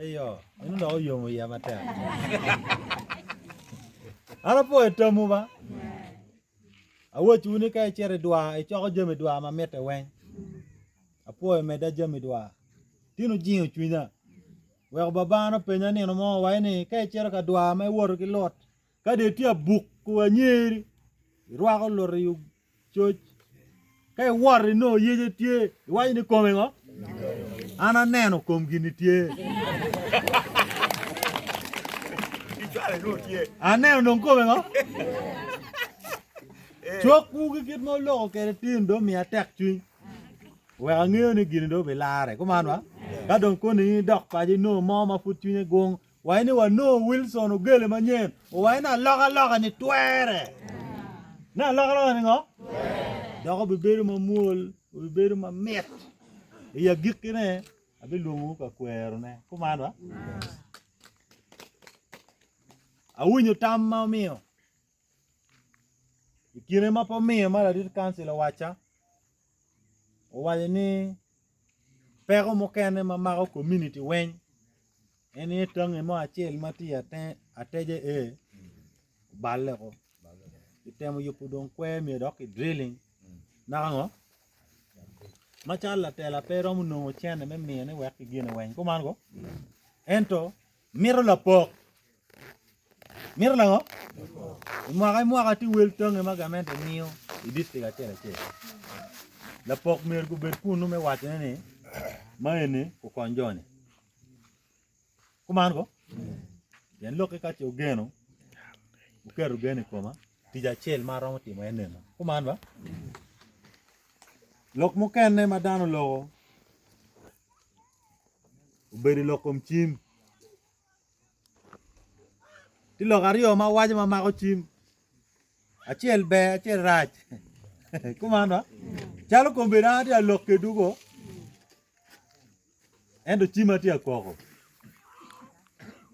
Eyo, eno dok oyomo iya matek. An apwoyo tamwu ba. Awacciwu ni ka icito i dwar, icoko jami dwar ma mitte weng. Apwoyo medda jami dwar. Tin ojingo cwinya. Weko babana openya nino mo owaco ni ka icito ka dwar ma iwoto ki lut, ka dong itye abuko anyeri, irwako lut i coc. Ka iwoto inongo yece tye, iwaco ni kome ngo? An aneno kom gini tye. Aneno dong kome ngo? Cokwu ki kit ma wuloko kwede tin dong omiya tekcwiny. Wek angeyo ni gini dong obilare. Kuman ba? Ka dong koni in idok paco inongo mo ma pud cwinye gung, Waco ni wanongo Wilson Ogele manyen, owaco ni alokaloka ni twere. Ni alokaloka ni ngo? Dok obibedo mamwol, obibedo mamit. I agikkine abilwongowu ka kwerone. Kuman ba? Awinyo tam ma omiyo. I kine ma pe omiyo ma ladit kancil owacca, owaco ni peko mukene ma mako komuniti weng En aye tangi mo acel ma tye i ateje A oballe woko kitemo yubo dong kwer myero dok ki drilling naka ngo macalo latela pe romo nongo cente me miyone wek ki gine weng kuman ko ento mito lapok mito lango i mwaka ki mwaka tye wel tangi ma gamente miyo i dictrict acel acel lapok myero gubed kunu me wacone ni ma eni okony joni. Kuman ko? Pien lokke ka ce wugeno, wuketo gen i koma, tic acel ma aromo timo en eno. Kuman ba? Lok mukene ma dano oloko obedo lok kom cim. Tye lok aryo ma awaco ma mako cim. Acel ber, acel rac. Kuman ba? Calo kombeddi an atye ka lok kedwu ko, Ento cima tye akoko.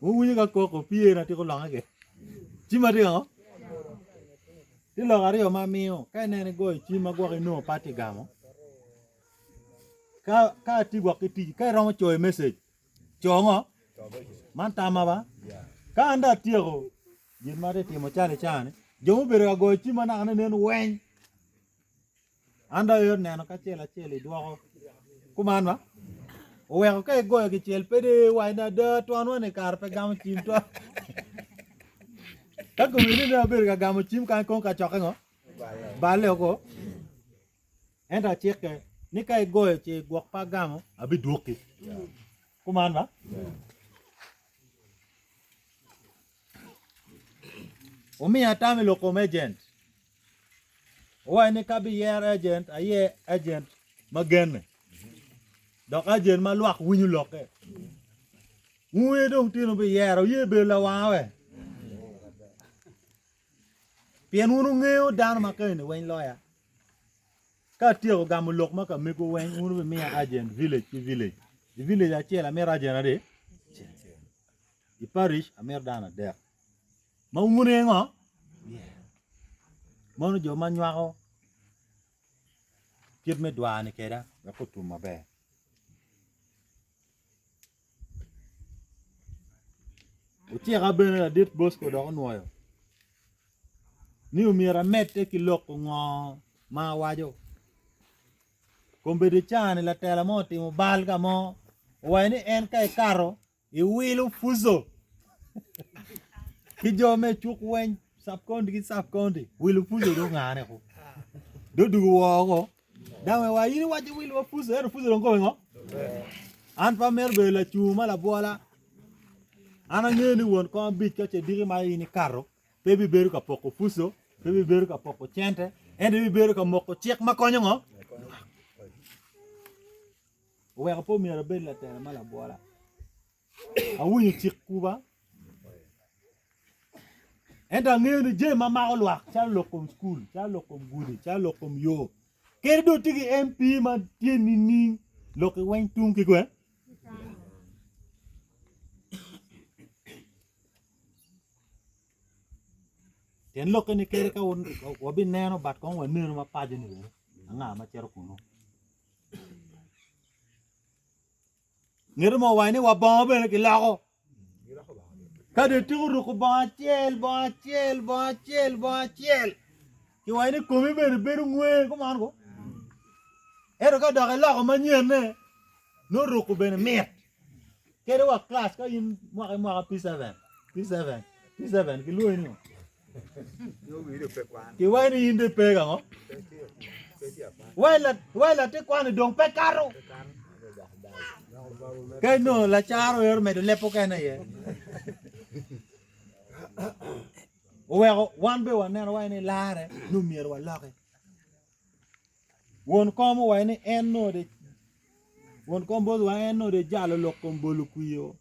Wuwinyo ka koko pye na tiko longe ke. Cima tye ngo? Tye lok aryo ma amiyo. Ka ineno igoyo cim ma gwok inongo pe atye gamo, ka ka atye gwok ki tic, ka iromo coyo message, co ngo? Man tamma ba? Ka an dong atyeko gin ma atye timo calo i caa-ni, jo mubedo ka goyo cim ma naka nen weng. An dong aye oneno ka acel acel idwoko kuman ba oweko ka igoyo kicel pe de iwaco ni ada twonwa ni kare pe gamo cim twa ka komi ni dong abedo ka gamo cim kany kong kacokke ngo balle oko ento acikke ni ka igoyo ce gwok pe agamo abidwoki kuman ba omiya tam i lok kom agent Owaco ni ka biyero agent, ayer agent ma genne dok agent ma lwak winyo lokke. Wunge dong tino biyero, wuye bedo lawanga we. Pien wun wungeyo dano ma keni weng loya. Ka atyeko gamo lok ma ka mego weng, wun wubimiya agent village ki village. I village acel amito agent adi? I parish amito dano adek. Ma wun aye ngo? Mono jo ma nywako kit me dwar-ni kweda wek otum maber. Ocika bene ladit Bosco dok onwoyo ni omyero amedde ki loko ngo ma awaco. Kombeddi ca-ni latela mo otimo bal ka mo owaco ni en ka ekato Iwilo puco ki jo me cuk weng sub county ki sub county wilo puco dong ongane ko dong odugo woko dang wa in iwaco wilo wa puco ento puco dong kome ngo an pe amito bedo lacur ma labwola an angeyo ni won kom abic ka ce diki ma in ikato pe bibedo ka poko puco pe bibedo ka poko cente ento ibibedo ka moko cik ma konyo ngo Oweko pe omyero abed latela ma labwola. Awinyo cik kuba. Ento angeyo ni jami ma mako lwak calo lok kom cukul, calo lok kom gudi, calo lok kom yo. Kadi dong tye ki MP ma tye nining, lok-ki weng tung ki kwe. Tyen lokke ni kadi ka wabineno but kong wanenu ma paco ni bene anga ma cito kunu. Ngete mo owaco ni wa bongo bene kiloko. Ka dong itiko ruko bongo acel, bongo acel, bongo acel, bongo acel, kiwaco ni komi bene bedo ngwe kuman ko. Ento ka dok iloko manyenne, nongo ruko bene mit. Kadi wa class ka in mwaka ki mwaka P7, P7, P7 kilwongi ni ngo? Kiwaco ni in dong ipe ka ngo? Wai latin kwan-ni dong pe kato. Ka inongo lacaro ero medo leb mukene iye. Oweko wan bene waneno wai ni larre nongo myero waloki. Won kom owaco ni en nongo de won kom bot wa en nongo de jalo lok kom bolo kwio.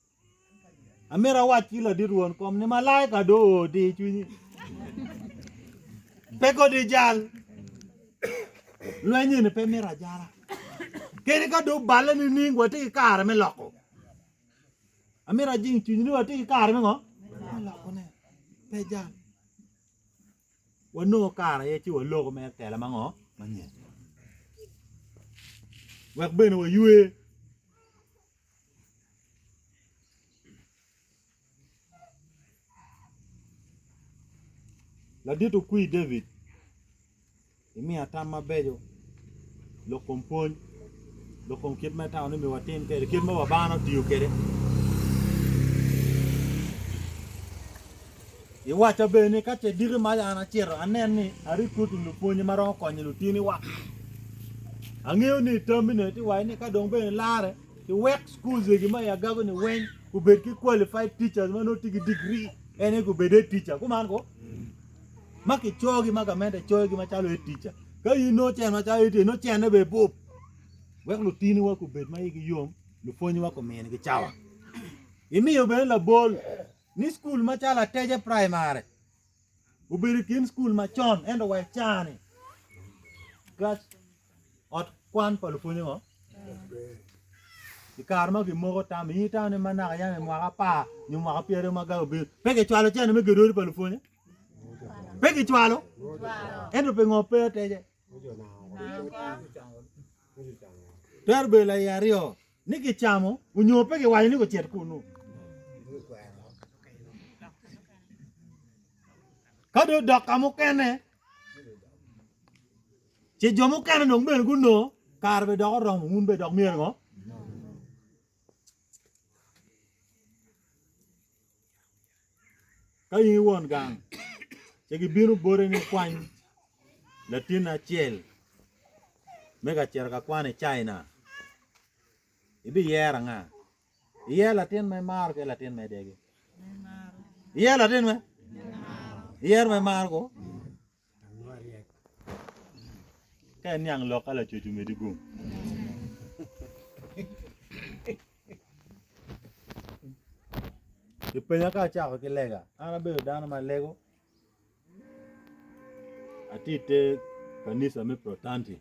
Amito awac ki ladit won kom ni malaika do oo di cwinyi. Pe kodi jal. Lweny eni pe mito ajala. Kadi ka do oballe nining watye ki kare me loko. Amito ajing cwinyi ni watye ki kare me ngo? Me lokone. Pe jal. Wanongo kare aye ci waloko mere tela ma ngo? Manyen. Wek bene waywe. Ladit Okwir David imiya tam mabeco lok kom pwony, lok kom kit ma itamo ni myero watim kwede, kit ma wabana otiyo kwede. Iwacca bene ni ka ce diki maca an acito anen ni a recruiting lupwonye ma romo konyo lutiniwa. Angeyo ni tammi ni tye waci ni ka dong bene ilare iwek schools egi ma i Agago ni weng obed ki qualified teachers ma nongo tye ki degree en aye gubed head teacher kuman ko ma kicogi ma gamente coyogi macalo head teacher ka in nongo cen macalo head teacher nongo cene bene bup wek lutiniwa gubed ma igi yom lupwonyewa guminigi cawa. Imiyo bene labol ni cukul macalo Ateje Praimari obedo i kin cukul macon ento wa i caa-ni kilac ot kwan pa lupwonye ngo i kare ma gimoko tam in itamo ni ma naka yam i mwaka apar nyo mwaka pyeraryo ma gaga obino pe gicwalo cene me gedo odi pa lupwonye pe gicwalo ento pingo pe Ateje twero bedo laiye aryo ni gicamo onyo pe giwaco ni gucit kunu. Ka dong odok ka mukene, ci jo mukene dong bene gunongo kare bene dok oromo wun bene dok myero ngo? Ka in i won gang, ci gibino boti ni ikwany latinni acel me ka cito ka kwan i China, ibiyero anga? Iyero latin ma imaro ki latin ma idegi? Iyero latin me? Iyero ma imaro ko? Ka iniang lok ka lacoc omedi gum. Kipenya ka acako ki lega, an abedo dano ma lego, atye i te kanisa me Protanti.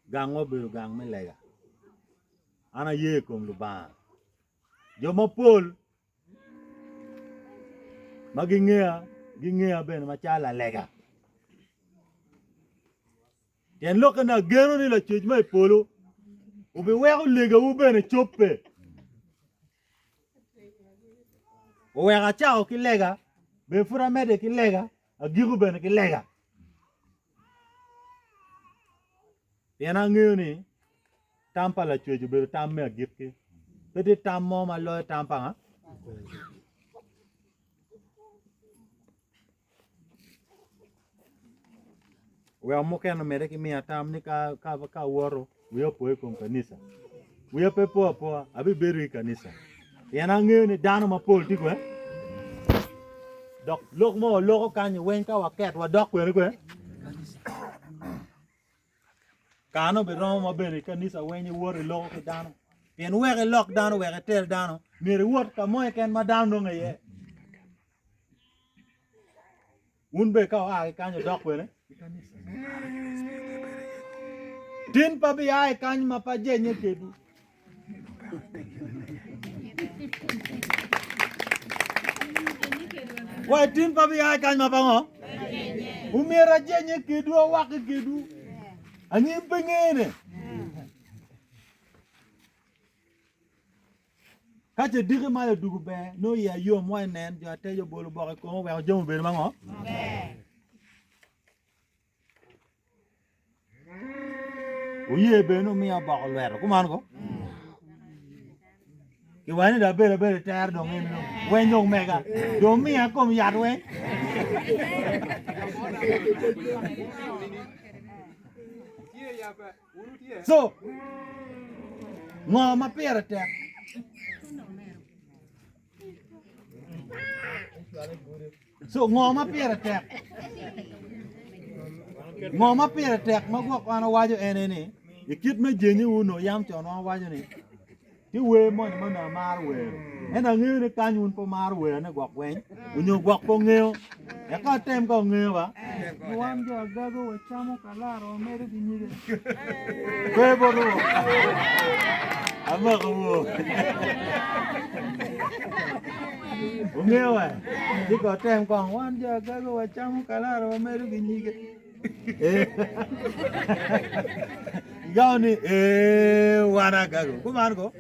Gangwa obedo gang me lega. An aye i kom Lubanga. Jo mapol ma gingeya, gingeya bene macalo lalega. Pien lokke ni ageno ni lacwec ma i polo obiweko legawu bene cobbe. Oweko acako ki lega, bene pud amedde ki lega, agiko bene ki lega. Pien angeyo ni tam pa Lacwec obedo tam me agikki, pe tye tam mo ma loyo tam pa nga? Weko mukene omedde ki miya tam ni ka ka awoto wiya opo i kom kanisa. Wiya pe po apoa, abibedo i kanisa. Pien angeyo ni dano mapol tye kwe. Dok lok mo waloko kany weng ka waket wadok kwene kwe. Kano biromo ma bene i kanisa weng iwot iloko ki dano. Pien wek ilok dano, wek itel dano, myero iwot ka mo keken ma dano nongo iye. Wun bene ka wua ki kany wudok kwene i kanisa. Tin pe abia i kany ma pe ajenye kedwu. Wa tin pe abia i kany ma pe ngo? Omyero ajenye kedwu, awakke kedwu. Anyim pe ngene. Ka ce diki mac odwogo ber, nongo iya yom wa inen jo ateco obolo oboko i kome oweko jami obedo ma ngo? Oye bene ni omiya oboko lweto, kuman ko? Kiwaco ni dong abedo abeda i tere dong en dong weny dong mega dong omiya kom yat weng. So, ngo ma pire tek? So, ngo ma pire tek? Ngo ma pire tek ma gwok wan owaco ene ni, i kit me jenyi-wu onongo yam con wan wawaco ni, Tye wer moni ma onongo amaro wero, ento angeyo ni kany wun pe wumaro werone gwok weng, onyo gwok pe wungeyo. Eka atem ka wungeyo ba. Ni wan jo agago wacamo kalaro wamedo ki nyige. Pe botwu. Amakowu. Wungeyo wa? Ci ko tem kong, wan jo agago wacamo kalaro wamedo ki nyige. Igamo ni, ee, wan agago. Kuman ko?